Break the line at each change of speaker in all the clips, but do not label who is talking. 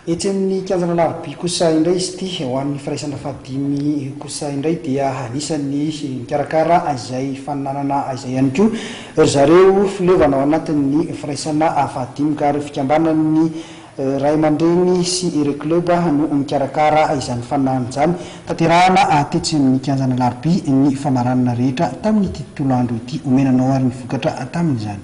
Etsy amin'ny kianjan'Alarobia kosa indray izy ity. Ho an'ny firaisana fahadimy kosa indray dia anisan'ny nikarakara izay faninanana izay ihany koa ry zareo fileovana ao anatin'ny firaisana fahadimy ka ireo fikambanan'ny ray aman-dreny sy ireo club no nikarakara izany faninanana izany. Tanterahana tetsy amin'ny kianjan'Alarobia ny famaranana rehetra tamin'ity tontolo andro ity. Omena anao ary ny vokatra tamin'izany.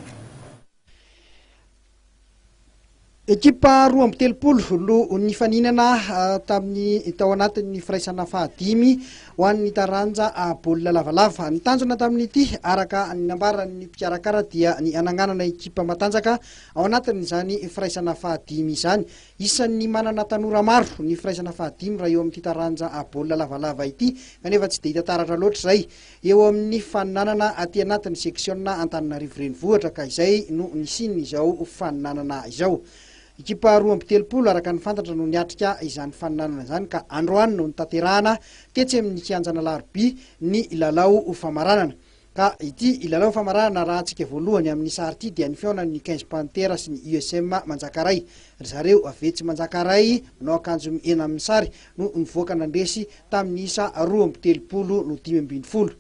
Ekipa 32 no nifaninana tamin'ny tao anatin'ny firaisana fahadimy ho an'ny taranja baolina lavalava. Ny tanjona tamin'ity, araka ny nambaran'ny mpikarakara dia ny hananganana ekipa matanjaka ao anatin'izany firaisana fahadimy izany. Isan'ny manana tanora maro ny firaisana fahadimy raha eo amin'ity taranja baolina lavalava ity kanefa tsy dia hita taratra loatra izay eo amin'ny faninanana aty anatin'ny seksiona Antananarivo Renivohitra ka izay no nisian'izao faninanana izao. Ekipa 32 araka ny fantatra no niatrika izany faninanana izany ka androany no notanterahana tetsy amin'ny kianjan'Alarobia ny lalao famaranana. Ka ity lalao famaranana arahantsika voalohany amin'ny sary ity dia ny fihaonan'ny Quinze Panthera sy ny USM Manjakaray. Ry zareo avy etsy Manjakaray manao akanjo mena amin'ny sary no nivoaka nandresy tamin'ny isa 32 no 15.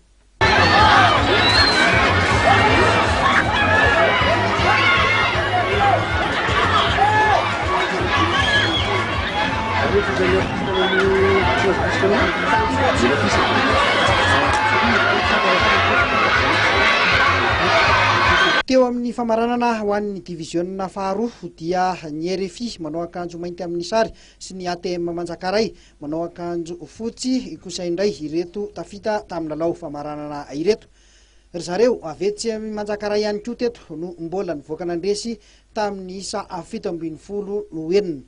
Teo amin'ny famaranana ho an'ny diviziona faharoa dia ny RFI manao akanjo mainty amin'ny sary sy ny ATM Manjakaray Manao akanjo fotsy kosa indray ireto tafita tamin'ny lalao famaranana ireto. Ry zareo avy etsy Manjakaray ihany koa teto no mbola nivoaka nandresy tamin'ny isa 17 no 6.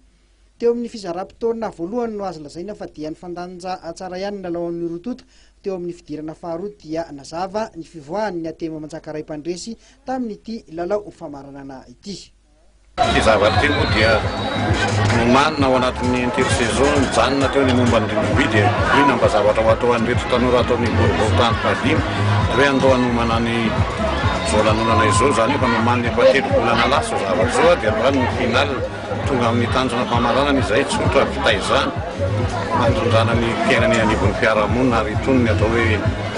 Teo amin'ny fizaram-potoana voalohany no azo lazaina fa dia nifandanja tsara ihany ny lalaon'ny roa tonta. Teo amin'ny fidirana faharoa dia nazava ny fivoahan'ny ATM Manjakaray mpandresy tamin'ity lalao famaranana ity.
Ity zavatra ity moa dia nomanina ao anatin'ny inter-saison, nijanona teo ny momba ny rugby dia inona mba zavatra ho atao an'ireto tanora ato amin'ny boriborintany fahadimy dia hoe andao hanomana ny izao lanonana izao, izany hoe efa nomanina efa telo volana lasa izao zavatra izao dia androany no final. Tonga amin'ny tanjona famaranana izay, tsotra, fitaizana, fandrindrana ny fiainana eny anivon'ny fiarahamonina ary itony ny atao hoe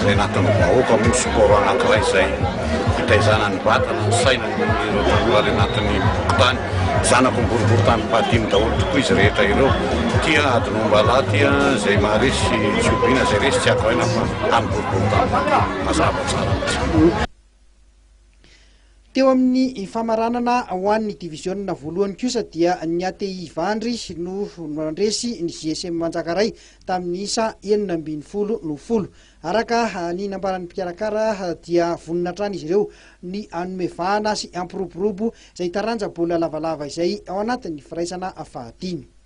izay anatin'ny vahoaka moa ny sport anankiray izay fitaizana ny vatana, ny saina, ireo tanora any anatin'ny fokontany. Zanaky ny boriborintany fahadimy daholo tokoa izy rehetra ireo. Tia adin'ombalahy, tia izay maharesy tsy hobiana, izay resy tsy akoraina fa any boriborintany fahadimy. Mazava tsara mihitsy.
Teo amin'ny famaranana ho an'ny diviziona voalohany kosa dia ny ATI Ivandry no nandresy ny JSM Manjakaray tamin'ny isa 16 no 10. Araka ny nambaran'ny mpikarakara dia vonona hatrany izy ireo ny hanome vahana sy hampiroborobo izay taranja baolina lavalava izay ao anatin'ny firaisana fahadimy.